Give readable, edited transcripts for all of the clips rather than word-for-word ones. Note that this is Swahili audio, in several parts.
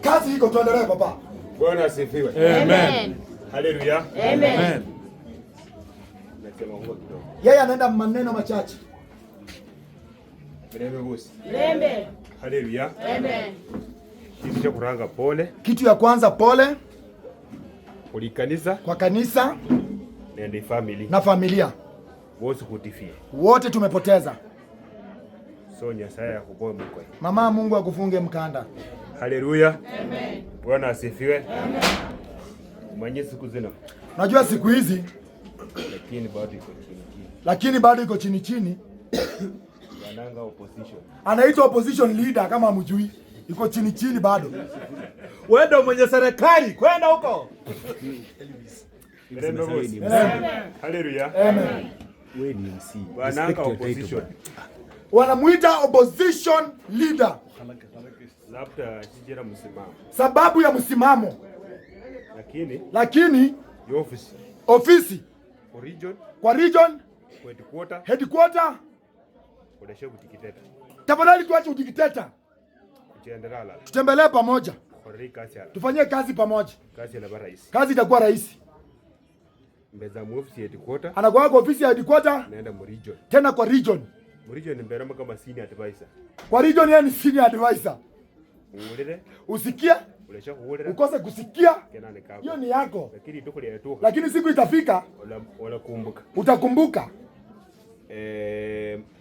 Kazi iko, tuendelee, papa. Bwana asifiwe. Amen. Haleluya. Amen. Nasema huko kidogo. Yeye anaenda maneno machache. Mirembe bosi. Amen. Haleluya. Amen. Kitu cha kuranga pole Kitu ya kwanza, pole kuli kanisa kwa kanisa nende family na familia bosi kutifie. Wote tumepoteza. So Nyasaye akuboe mkwe. Mama, Mungu akufunge mkanda. Haleluya. Amen. Bwana asifiwe. Amen. Manye siku zino. Najua siku hizi lakini bado iko chini chini. Lakini bado iko chini chini. Wananga opposition. Anaitwa opposition leader kama hamjui. Iko chini chini bado. Wewe ndio mwenye serikali, kwenda huko. Mirembe bosi. Haleluya. Amen. Wewe ni MC. Wananga Respect your title, opposition. Wanamuita opposition leader Labda chijera msimamo. Sababu ya msimamo, Lakini lakini office ofisi region kwa region headquarter headquarter, kuleshe kutikiteta. Tafadhali tuache udikteta, Kuchendelala. Tutembelee pamoja, Korri kasi ala. Tufanyie kazi pamoja, Kazi ala rahisi. Kazi itakuwa rahisi. Mbeza mu office headquarter Anakuwa kwa ofisi ya headquarter naenda mu region. Tena kwa region. Mu region mbere kama senior advisor. Kwa region yeye ni senior advisor. Uwulire, Usikie, uleshe kuwulira. Ukose kusikia, Kena nikako. hiyo ni yako, Lakini tuko ya tuka. Lakini siku itafika Ola kumbuka. Utakumbuka.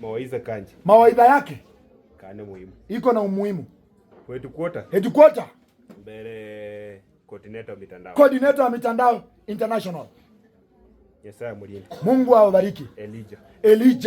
Mawaidha kanje. Mawaidha yake Kane muhimu. Iko na umuhimu. Headquarter Headquarter mbere coordinator mitandao. Coordinator wa mitandao international. Nyasaye mulinde. Mungu awabariki. Elijah. Elijah.